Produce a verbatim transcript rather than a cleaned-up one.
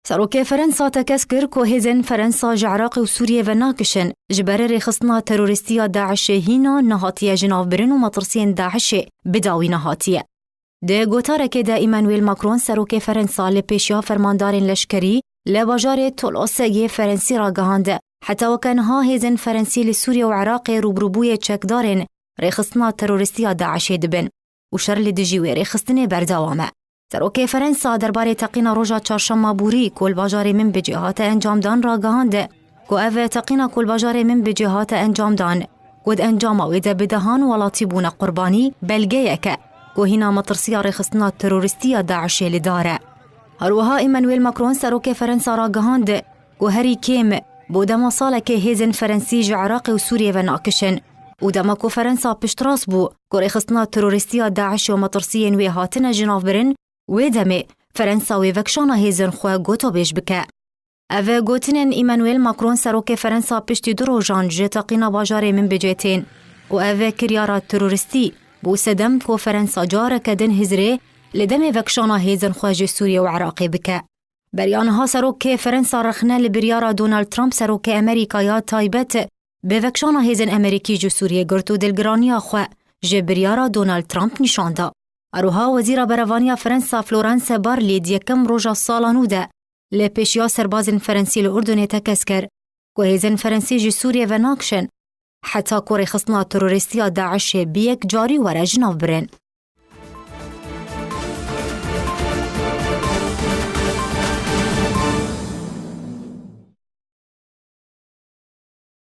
Serokê Ferensa tekez kir ku hêzên Ferensa ji Iraqê û Sûriyê ve nakişin, ji ber rêxistina terorîstî ya DAIŞê hîna nehatiye jinavbirin û metirsiyên DAIŞê bi dawî nehatiye. Di gotarekê de Emmanuel Macron, serokê Ferensa, li pêşiya fermandarên leşkerî li bajarê Toulouse yê Ferensî ragihand, heta weke niha hêzên Ferensî li Sûriye û Iraqê rûbirûbûyê çekdarên rêxistina terorîstî ya DAIŞê dibin û şer li dijî wê rêxistinê berdewam e. Serokê Ferensa derbarê teqîna roja çarşema borî ku li bajarê Minbicê hate encamdan ragihand ku ev teqîna ku li bajarê Minbicê hate encamdan, ku di encama wê de bi dehan welatî bûne qurbanî, belgeyek e ku hîna metirsiya rêxistina terorîstî ya DAIŞê li dar e. Her wiha Emmanuel Macron, serokê Ferensa, ragihand ku herî kêm bo dema salekê hêzên Ferensî ji Iraqê û Sûriyê ve nakişin û dema ku Ferensa piştrast bû ku rêxistina terorîstî ya DAIŞ û metirsiyên wê hatine jinavbirin, wê demê Ferensa wê vekişana hêzên xwe gotobêj bike. Ev gotinên Emmanuel Macron, serokê Ferensa, piştî du rojan ji teqîna bajarê Minbicê tên û ev kiryara terorîstî bû sedem ku Ferensa careke din hizrê li demê vekişana hêzên xwe ji Sûriye û Iraqê bike. Beriya niha serokê Ferensa rexne li biryara Donald Trump, serokê Amerîka ya taybet, bi vekişana hêzên Amerîkî ji Sûriyê girt û dilgiraniya xwe ji biryara Donald Trump nîşan da. Her wiha Wezîra Berevaniya Ferensa Florence Parly di yekem roja sala nû de li pêşiya serbazên Ferensî li Urdunê tekez kir ku hêzên Ferensî ji Sûriyê ve nakişin heta ku rêxistina terorîstî ya DAIŞê bi yek carî were jinavbirin.